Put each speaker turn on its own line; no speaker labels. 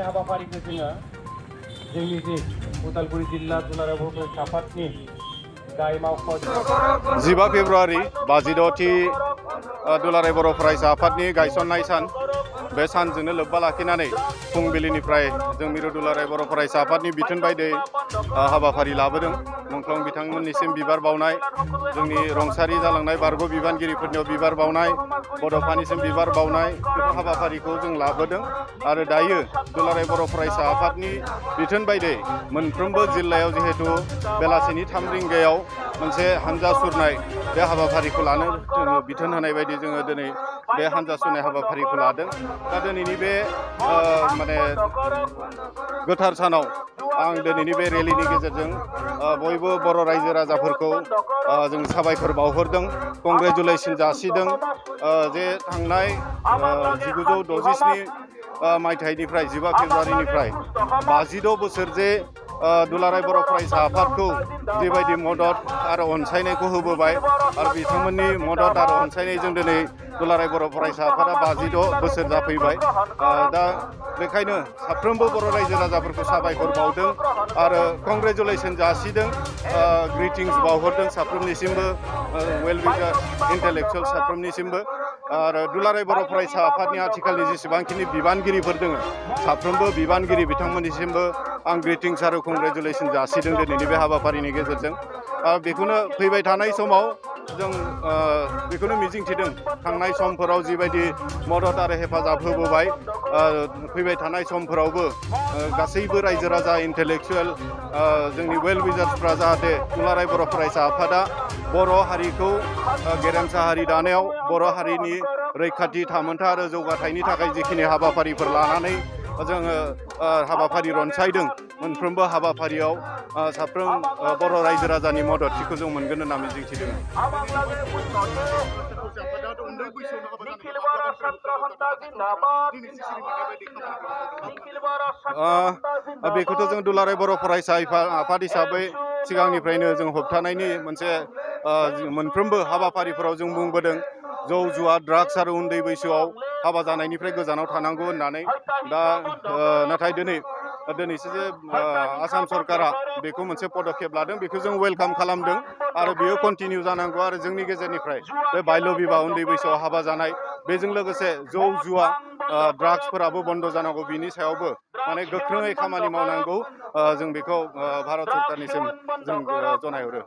हाबाफारिखौ जोङो जोंनि जे उदालगुरि जिल्ला दुलाराय बर' फरायसा आफादनि गाहाय मावख'
15 फेब्रुवारि 56थि दुलाराय बर' फरायसा आफादनि गायसननाय सान बे सानजोंनो लोब्बा लाखिनानै फुंबिलिनिफ्राय जों मिरु दुलाराय बर' फरायसा आफादनि बिथोन बायदियै हाबाफारि लाबोदों। मुंख्लं बिथांमोननिसिम बिबार बावनाय, जोंनि रुंसारि जालांनाय बारग' बिबानगिरिफोरनियाव बिबार बावनाय, बड'फानिसिम बिबार बावनाय बेफोर हाबाफारिखौ जों लाबोदों। आरो दायो दुलाराय बर' फरायसा आफादनि बिथोन बायदियै मोनफ्रोमबो जिल्लायाव जिहेतु बेलासिनि 3 रिंगायाव मोनसे हानजा सुरनाय बे हाबाफारिखौ लानो बिथोन होनाय बायदि जोङो दिनै बे हानजा सुरनाय हाबाफारिखौ लादों। दा दिनैनि बे माने गोथार सानाव आं दिनैनि बे रेलिनि गेजेरजों बयबो बर' रायजो राजाफोरखौ जों साबायखर बावहरदों, कंग्रेचुलेसन जासिदों जे थांनाय 1967 मायथाइनिफ्राय 15 फेब्रुवारिनिफ्राय 56 बोसोर जे दुलाराय बर' फरायसा आफादखौ जेबायदि मदद आरो अनसायनायखौ होबोबाय आरो बिथांमोननि मदद आरो अनसायनायजों दिनै दुलाराय बर' फरायसा आफादा 56 बोसोर जाफैबाय। दा बेखायनो साफ्रोमबो बर' रायजो राजाफोरखौ साबायखर बावदों आरो कंग्रेचुलेसन जासिदों, ग्रिटिंस बावहरदों साफ्रोमनिसिमबो, वेल विजार इन्टेलेक्चुवेल साफ्रोमनिसिमबो। आरो दुलाराय बर' फरायसा आफादनि आथिखालनि जेसेबांखिनि बिबानगिरिफोर दङ साफ्रोमबो बिबानगिरि बिथांमोननिसिमबो आं ग्रिटिंस आरो कंग्रेचुलेसन जासिदों दिनैनि बे हाबाफारिनि गेजेरजों। बेखौनो फैबाय थानाय समाव जों बेखौनो मिजिंथिदों, थांनाय समफोराव जिबायदि मदद आरो हेफाजाब होबोबाय फैबाय थानाय समफोरावबो गासैबो रायजो राजा इन्टेलेक्चुवेल जोंनि वेल विजार्सफ्रा जाहाथे दुलाराय बर' फरायसा आफादा बर' हारिखौ गेरेमसा हारि दानायाव बर' हारिनि रैखाथि थामोनथा आरो जौगाथायनि थाखाय जिखिनि हाबाफारिफोर लानानै जोङो हाबाफारि रनसायदों मोनफ्रोमबो हाबाफारियाव साफ्रोम बर' रायजो राजानि मददथिखौ जों मोनगोन होनना मिजिंथिदों। बेखौथ' जों दुलाराय बर' फरायसा आफाद हिसाबै सिगांनिफ्रायनो जों होबथानायनि मोनसे मोनफ्रोमबो हाबाफारिफोराव जों बुंबोदों, जौ जुवा ड्राग्स आरो उन्दै बैसोआव हाबा जानायनिफ्राय गोजानाव थानांगौ होननानै। दा नाथाय दिनैसो जे आसाम सरकारा बेखौ मोनसे पदक्षेप लादों, बेखौ जों वेलकाम खालामदों आरो बेयो कन्टिनिउ जानांगौ। आरो जोंनि गेजेरनिफ्राय बे बाल्य बिबाह उन्दै बैसोआव हाबा जानाय, बेजों लोगोसे जौ जुवा ड्राग्सफोराबो बन्द' जानांगौ, बिनि सायावबो माने गोख्रोङै खामानि मावनांगौ, जों बेखौ भारत सरकारनिसिम जों जनायहरो।